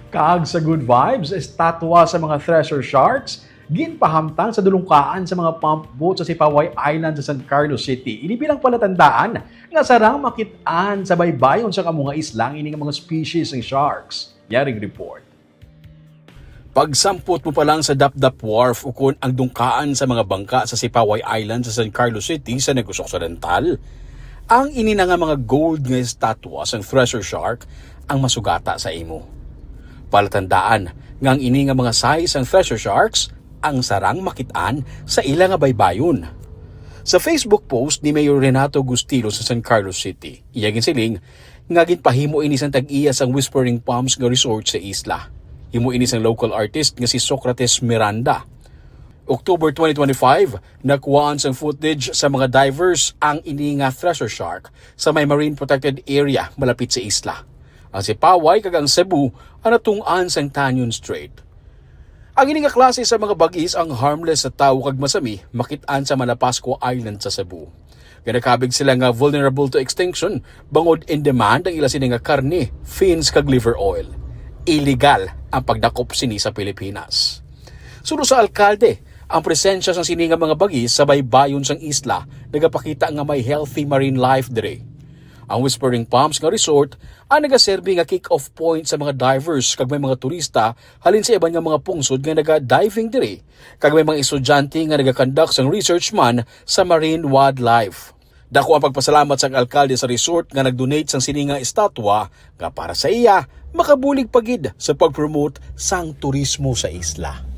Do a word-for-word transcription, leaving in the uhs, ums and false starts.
Kag sa good vibes, estatwa sa mga thresher sharks ginpahamtang sa dulungkaan sa mga pump boat sa Sipaway Island sa San Carlos City. Ini bilang palatandaan nga sarang makit-an sa baybayon sa amo nga isla ang ini nga mga species ng sharks. Yaring report. Pagsampot mo pa lang sa Dapdap Wharf ukon ang dungkaan sa mga bangka sa Sipaway Island sa San Carlos City sa Negros Occidental, ang ini na nga mga gold nga estatwa sang thresher shark ang masugata sa imo. Palatandaan nga ang ini nga mga size sang thresher sharks ang sarang makit-an sa ila nga baybayon. Sa Facebook post ni Mayor Renato Gustilo sa San Carlos City, iya ginsiling nga ginpahimo ini sang tag-iya sang Whispering Palms nga resort sa isla. Himo ini sang local artist nga si Socrates Miranda. October twenty twenty-five, nakuhaan sang footage sa mga divers ang ini nga thresher shark sa may marine protected area malapit sa isla. Ang Sipaway kag ang Cebu ang natungod sang Tanyon Strait. Ang ini nga klase sa mga bagis ang harmless sa tawo kag masami makit-an sa Manapascua Island sa Cebu. Nga nakabig sila nga vulnerable to extinction bangod in demand ang ila sini nga karne, fins kag liver oil. Illegal ang pagdakop sini sa Pilipinas. Suno sa alkalde, ang presensya sang sini nga mga bagis sa baybayon sang isla nagapakita nga may healthy marine life diri. Ang Whispering Palms nga resort ang nagaserbi nga kick-off point sa mga divers kag may mga turista halin sa iban nga mga pungsod nga naga-diving diri, kag may mga estudyante nga nagakandak sang research man sa marine wildlife. Dako ang pagpasalamat sang alkalde sa resort nga nag-donate sang sini nga estatwa nga para sa iya makabulig pa gid sa pag-promote sang turismo sa isla.